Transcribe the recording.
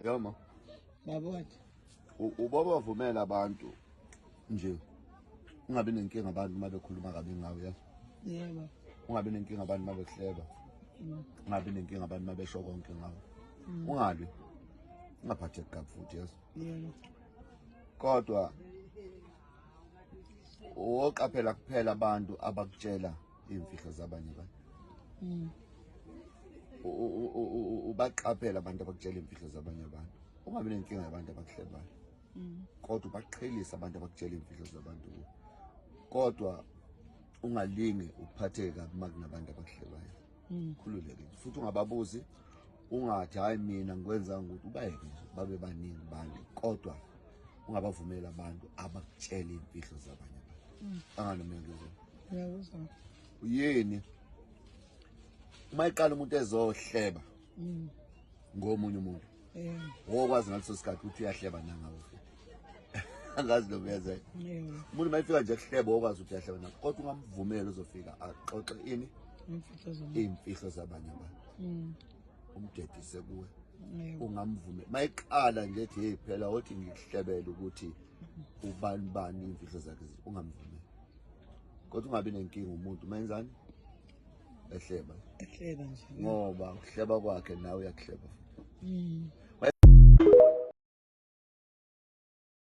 Yoma. Baba wathi Ubaba vumela abantu nje ungabi nenkinga abantu uma bekhuluma kabi ngawe, yazi. Yebo. Ungabi nenkinga abantu uma bekuhleba. Ungabi nenkinga abantu uma besho konke ngawe. Ungalwi. Ungaphatheki kabi futhi, yazi. Yebo. Kodwa woqaphela kuphela abantu abakutshela iy'mfihlo zabanye abantu. Ubaqaphela abantu abakutshela iy'mfihlo zabanye abantu. Ungabi nenkinga yabantu abakuhlebayo. Kodwa ubaqhelise abantu abakutshela iy'mfihlo zabantu kuwe. Kodwa ungalinge uphatheke kabi uma kunabantu abakuhlebayo. Khululeke nje futhi ungababuzi, ungathi, "Hayi, mina ngikwenza ukuthi," ubayeke nje babe baningi bantu, kodwa ungabavumeli abantu abakutshela iy'mfihlo zabanye abantu. Anganoma ngizwa? Ngiyakuzwa. Yini uma iqala umuntu ezohleba ngomunye umuntu, wokwazi ngaleso sikhathi ukuthi uyahleba nangawe futhi. Angazi noma uyenzeka. Yebo. Umuntu uma efika nje kuhleba, wokwazi ukuthi uyahleba nawe, kodwa ungamvumeli uzofika axoxe ini? Imfihlo zomuntu. Iy'mfihlo zabanye abantu. Umdedise kuwe. Yebo. Ungamvumeli. Uma iqala nje ethi, "Hey, phela othi ngikuhlebele ukuthi ubani bani iy'mfihlo zakhe," ungamvumeli. Kodwa ungabi nenkinga umuntu menzani ehleba. Ehleba nje. Ngoba ukuhleba kwakhe nawe uyakuhleba futhi.